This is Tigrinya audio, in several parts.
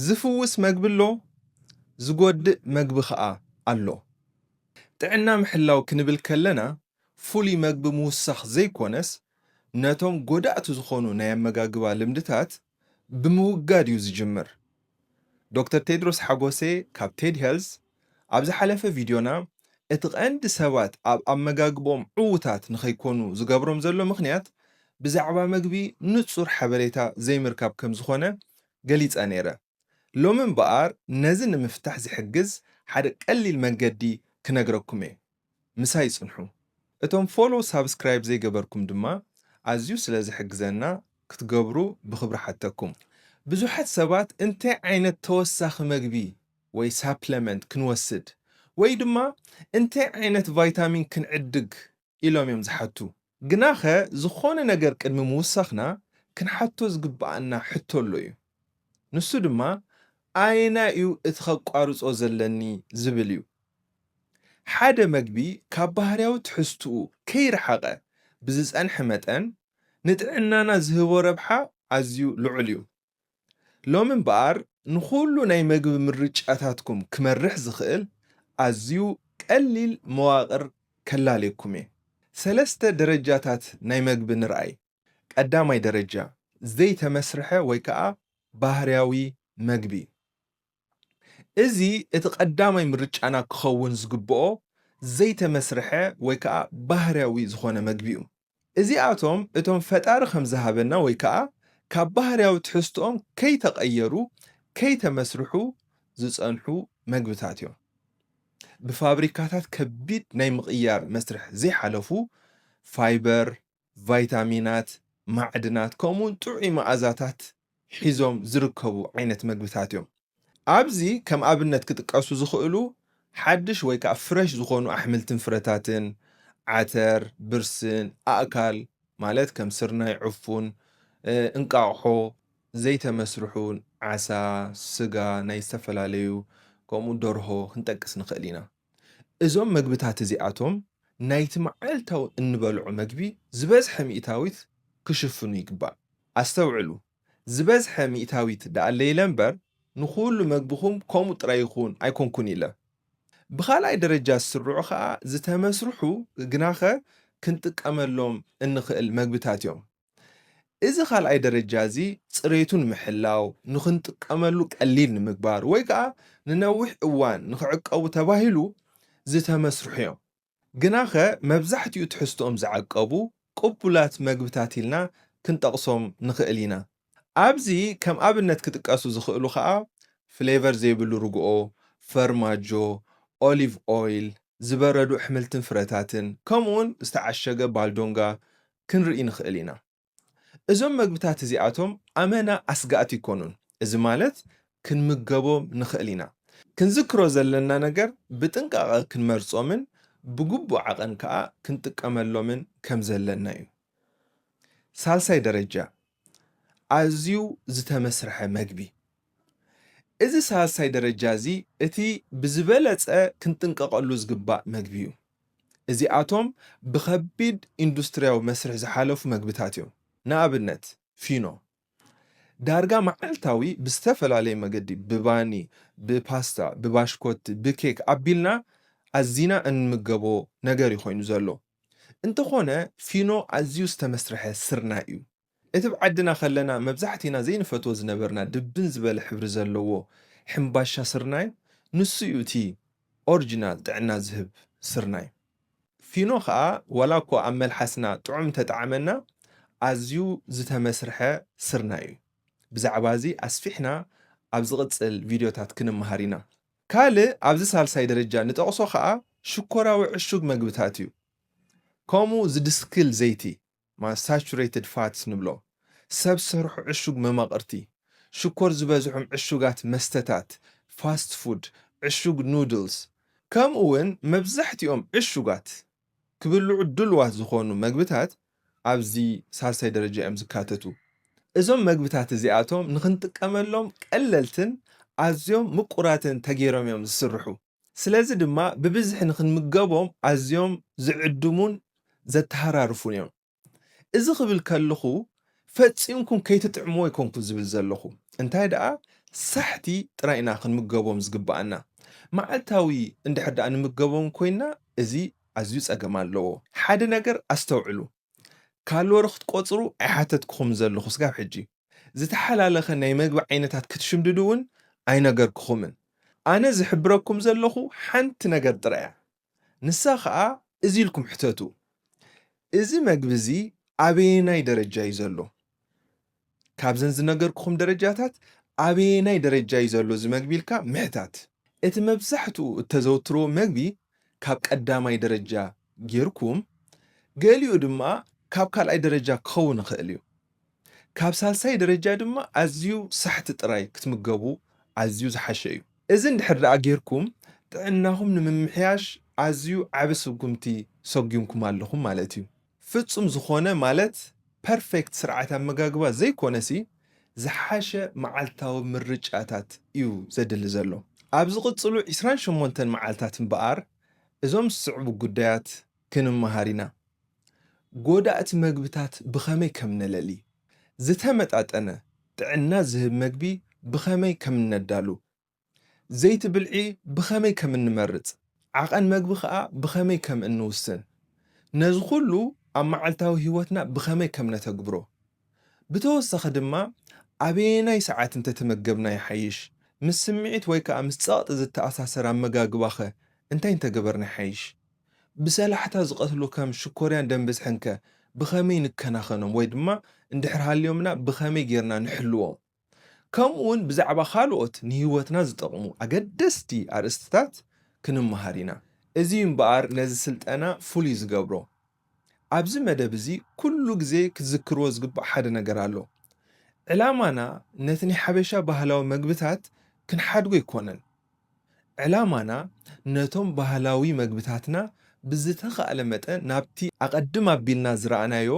ዝፍውስ መግቢ ኣሎ፣ ዝጎድእ መግቢ ኸኣ ኣሎ። ጥዕና ምሕላው ክንብል ከለና፣ ፍሉይ መግቢ ምውሳኽ ዘይኮነስ፣ ነቶም ጎዳእቲ ዝኾኑ ናይ ኣመጋግባ ልምድታት ብምውጋድ እዩ ዝጅምር። ዶክተር ቴድሮስ ሓጎሴ ካብ ቴድ ሄልዝ ኣብ ዝሓለፈ ቪድዮና፣ እቲ ቀንዲ ሰባት ኣብ ኣመጋግቦም ዕዉታት ንኸይኮኑ ዝገብሮም ዘሎ ምኽንያት ብዛዕባ መግቢ ንጹር ሓበሬታ ዘይምርካብ ከም ዝኾነ ገሊጸ ነይረ። ሎሚ እምበኣር ነዚ ንምፍታሕ ዝሕግዝ ሓደ ቀሊል መንገዲ ክነግረኩም እየ። ምሳይ ጽንሑ። እቶም ፎሎ ሳብስክራይብ ዘይገበርኩም ድማ ኣዝዩ ስለ ዝሕግዘና ክትገብሩ ብኽብሪ ሓተኩም። ብዙሓት ሰባት እንታይ ዓይነት ተወሳኺ መግቢ ወይ ሳፕለመንት ክንወስድ ወይ ድማ እንታይ ዓይነት ቫይታሚን ክንዕድግ ኢሎም እዮም ዝሓቱ። ግናኸ ዝኾነ ነገር ቅድሚ ምውሳኽና ክንሓቶ ዝግብኣና ሕቶ ኣሎ እዩ። ንሱ ድማ ኣየናይ እዩ እቲ ከቋርጾ ዘለኒ ዝብል እዩ። ሓደ መግቢ ካብ ባህርያዊ ትሕዝትኡ ከይረሓቐ ብዝጸንሐ መጠን ንጥዕናና ዝህቦ ረብሓ ኣዝዩ ልዑል እዩ። ሎሚ እምበኣር ንኹሉ ናይ መግቢ ምርጫታትኩም ክመርሕ ዝኽእል ኣዝዩ ቀሊል መዋቕር ከላልየኩም እየ። ሰለስተ ደረጃታት ናይ መግቢ ንርኣይ። ቀዳማይ ደረጃ፣ ዘይተመስርሐ ወይ ከኣ ባህርያዊ መግቢ። እዚ እቲ ቀዳማይ ምርጫና ክኸውን ዝግብኦ ዘይተመስርሐ ወይ ከኣ ባህርያዊ ዝኾነ መግቢ እዩ። እዚኣቶም እቶም ፈጣሪ ከም ዝሃበና ወይ ከኣ ካብ ባህርያዊ ትሕዝትኦም ከይተቐየሩ፣ ከይተመስርሑ ዝጸንሑ መግብታት እዮም። ብፋብሪካታት ከቢድ ናይ ምቕያር መስርሕ ዘይሓለፉ ፋይበር፣ ቫይታሚናት፣ ማዕድናት፣ ከምኡውን ጥዑይ መኣዛታት ሒዞም ዝርከቡ ዓይነት መግብታት እዮም። ኣብዚ ከም ኣብነት ክጥቀሱ ዝኽእሉ ሓድሽ ወይ ከኣ ፍረሽ ዝኾኑ ኣሕምልትን ፍረታትን፣ ዓተር፣ ብርስን፣ ኣእካል ማለት ከም ስርናይ፣ ዕፉን፣ እ፣ እንቃቑሖ፣ ዘይተመስርሑ፣ ዓሳ፣ ስጋ፣ ናይ ዝተፈላለዩ፣ ከምኡ ደርሆ ክንጠቅስ ንኽእል ኢና። እዞም መግብታት እዚኣቶም ናይቲ መዓልታዊ እንበልዖ መግቢ ዝበዝሐ ሚእታዊት ክሽፍኑ ይግባእ። ኣስተውዕሉ፣ ዝበዝሐ ሚእታዊት ደኣ ለይለ እምበር፣ ንኹሉ መግብኹም ከምኡ ጥራይ ይኹን ኣይኮንኩን ኢለ። ብኻልኣይ ደረጃ ዝስርዑ ኸኣ ዝተመስርሑ ግናኸ ክንጥቀመሎም እንኽእል መግብታት እዮም። እዚ ካልኣይ ደረጃ እዚ ጽሬቱ ንምሕላው፣ ንኽንጥቀመሉ ቀሊል ንምግባር ወይ ከኣ ንነዊሕ እዋን ንኽዕቀቡ ተባሂሉ ዝተመስርሑ እዮም። ግናኸ መብዛሕትኡ ትሕዝትኦም ዝዓቀቡ ቅቡላት መግብታት ኢልና ክንጠቕሶም ንኽእል ኢና። ኣብዚ ከም ኣብነት ክጥቀሱ ዝኽእሉ ኸኣ ፍሌቨር ዘይብሉ ርግኦ፣ ፈርማጆ፣ ኦሊቭ ኦይል፣ ዝበረዱ ኣሕምልትን ፍረታትን፣ ከምኡውን ዝተዓሸገ ባልዶንጋ ክንርኢ ንኽእል ኢና። እዞም መግብታት እዚኣቶም ኣመና ኣስጋእቲ ኣይኮኑን። እዚ ማለት ክንምገቦም ንኽእል ኢና። ክንዝክሮ ዘለና ነገር ብጥንቃቐ ክንመርጾምን ብግቡእ ዓቐን ከኣ ክንጥቀመሎምን ከም ዘለና እዩ። ሳልሳይ ደረጃ፣ ኣዝዩ ዝተመስርሐ መግቢ። እዚ ሳልሳይ ደረጃ እዚ እቲ ብዝበለጸ ክንጥንቀቐሉ ዝግባእ መግቢ እዩ። እዚኣቶም ብኸቢድ ኢንዱስትርያዊ መስርሕ ዝሓለፉ መግብታት እዮም። ንኣብነት፣ ፊኖ። ዳርጋ መዓልታዊ ብዝተፈላለየ መገዲ፣ ብባኒ፣ ብፓስታ፣ ብባሽኮቲ፣ ብኬክ ኣቢልና ኣዚና እንምገቦ ነገር እዩ ኮይኑ ዘሎ። እንተኾነ፣ ፊኖ ኣዝዩ ዝተመስርሐ ስርናይ እዩ። እቲ ብዓድና ከለና መብዛሕቲና ዘይንፈትዎ ዝነበርና ድብን ዝበለ ሕብሪ ዘለዎ ሕምባሻ ስርናይ፣ ንሱ እዩ እቲ ኦሪጂናል ጥዕና ዝህብ ስርናይ። ፊኖ ኸኣ ዋላ እኳ ኣብ መልሓስና ጥዑም እንተጠዓመና፣ ኣዝዩ ዝተመስርሐ ስርናይ እዩ። ብዛዕባ እዚ ኣስፊሕና ኣብ ዝቕጽል ቪድዮታት ክንመሃር ኢና። ካልእ ኣብዚ ሳልሳይ ደረጃ ንጠቕሶ ኸኣ ሽኮራዊ ዕሹግ መግብታት እዩ። ከምኡ ዝድስክል ዘይቲ፣ ማ-፣ ሳቹሬትድ ፋትስ ንብሎ፣ ሰብ ሰርሑ ዕሹግ መማቕርቲ፣ ሽኮር ዝበዝሖም ዕሹጋት መስተታት፣ ፋስት ፉድ፣ ዕሹግ ኑድልስ፣ ከምኡ እውን መብዛሕትኦም ዕሹጋት ክብልዑ ድሉዋት ዝኾኑ መግብታት ኣብዚ ሳልሳይ ደረጃ እዮም ዝካተቱ። እዞም መግብታት እዚኣቶም ንኽንጥቀመሎም ቀለልትን ኣዝዮም ምቁራትን ተገይሮም እዮም ዝስርሑ። ስለዚ ድማ ብብዝሒ ንኽንምገቦም ኣዝዮም ዝዕድሙን ዘተሃራርፉን እዮም። እዚ ክብል ከለኹ ፈጺምኩም ከይትጥዕምዎ ኣይኮንኩን ዝብል ዘለኹ። እንታይ ደኣ ሳሕቲ ጥራይ ኢና ክንምገቦም ዝግብኣና። መዓልታዊ እንድሕር ደኣ ንምገቦም ኮይና፣ እዚ ኣዝዩ ጸገም ኣለዎ። ሓደ ነገር ኣስተውዕሉ። ካሎሪ ክትቆጽሩ ኣይሓተትኩኹም ዘለኹ ስጋብ ሕጂ። ዝተሓላለኸ ናይ መግቢ ዓይነታት ክትሽምድዱ እውን ኣይነገርኩኹምን። ኣነ ዝሕብረኩም ዘለኹ ሓንቲ ነገር ጥራይ እያ። ንሳ ኸኣ እዚ ኢልኩም ሕተቱ። እዚ መግቢ እዚ ኣበየናይ ደረጃ እዩ ዘሎ? ካብዘን ዝነገርኩኹም ደረጃታት ኣበየናይ ደረጃ እዩ ዘሎ እዚ መግቢ ኢልካ ምሕታት። እቲ መብዛሕትኡ እተዘውትርዎ መግቢ ካብ ቀዳማይ ደረጃ ጌርኩም፣ ገሊኡ ድማ ካብ ካልኣይ ደረጃ ክኸውን ይኽእል እዩ። ካብ ሳልሳይ ደረጃ ድማ ኣዝዩ ሳሕቲ ጥራይ ክትምገቡ ኣዝዩ ዝሓሸ እዩ። እዚ እንድሕር ደኣ ጌርኩም፣ ጥዕናኹም ንምምሕያሽ ኣዝዩ ዓቢ ስጉምቲ ሰጒምኩም ኣለኹም ማለት እዩ። ፍጹም ዝኾነ ማለት ፐርፌክት ስርዓት ኣመጋግባ ዘይኮነሲ፣ ዝሓሸ መዓልታዊ ምርጫታት እዩ ዘድሊ ዘሎ። ኣብ ዝቕጽሉ ዕስራን ሸሞንተን መዓልታት እምበኣር፣ እዞም ዝስዕቡ ጉዳያት ክንመሃር ኢና። ጎዳእቲ መግብታት ብኸመይ ከም ነለሊ፣ ዝተመጣጠነ ጥዕና ዝህብ መግቢ ብኸመይ ከም እነዳሉ፣ ዘይቲ ብልዒ ብኸመይ ከም እንመርጽ፣ ዓቐን መግቢ ኸኣ ብኸመይ ከም እንውስን፣ ነዚ ኹሉ ኣብ መዓልታዊ ህይወትና ብኸመይ ከም ነተግብሮ፣ ብተወሳኺ ድማ ኣበየናይ ሰዓት እንተተመገብና ይሓይሽ፣ ምስ ስምዒት ወይ ከኣ ምስ ጸቕጢ ዝተኣሳሰር ኣመጋግባኸ እንታይ እንተገበርና ይሓይሽ፣ ብሰላሕታ ዝቐትሉ ከም ሽኮርያን ደም ብዝሕንከ ብኸመይ ንከናኸኖም ወይ ድማ እንድሕር ሃልዮምና ብኸመይ ጌርና ንሕልዎም፣ ከምኡውን ብዛዕባ ካልኦት ንህይወትና ዝጠቕሙ ኣገደስቲ ኣርእስትታት ክንመሃር ኢና። እዚ እዩ እምበኣር ነዚ ስልጠና ፍሉይ ዝገብሮ። ኣብዚ መደብ እዚ ኩሉ ግዜ ክትዝክርዎ ዝግባእ ሓደ ነገር ኣሎ። ዕላማና ነቲ ናይ ሓበሻ ባህላዊ መግብታት ክንሓድጎ ኣይኮነን። ዕላማና ነቶም ባህላዊ መግብታትና ብዝተኻእለ መጠን ናብቲ ኣቐድም ኣቢልና ዝረኣናዮ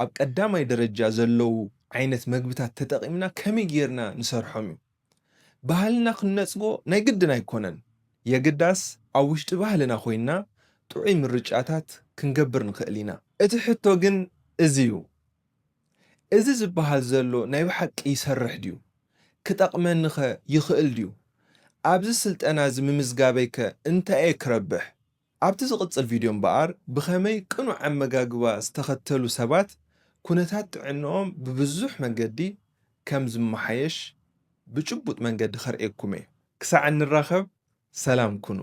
ኣብ ቀዳማይ ደረጃ ዘለዉ ዓይነት መግብታት ተጠቒምና ከመይ ጌርና ንሰርሖም እዩ። ባህልና ክንነጽጎ ናይ ግድን ኣይኮነን። የግዳስ ኣብ ውሽጢ ባህልና ኮይንና ጥዑይ ምርጫታት ክንገብር ንኽእል ኢና። እቲ ሕቶ ግን እዚ እዩ። እዚ ዝበሃል ዘሎ ናይ ብሓቂ ይሰርሕ ድዩ? ክጠቕመኒኸ ይኽእል ድዩ? ኣብዚ ስልጠና እዚ ምምዝጋበይከ እንታይ እየ ክረብሕ? ኣብቲ ዝቕጽል ቪድዮ እምበኣር፣ ብኸመይ ቅኑዕ ኣመጋግባ ዝተኸተሉ ሰባት ኩነታት ጥዕንኦም ብብዙሕ መንገዲ ከም ዝመሓየሽ ብጭቡጥ መንገዲ ከርእየኩም እየ። ክሳዕ እንራኸብ፣ ሰላም ኩኑ።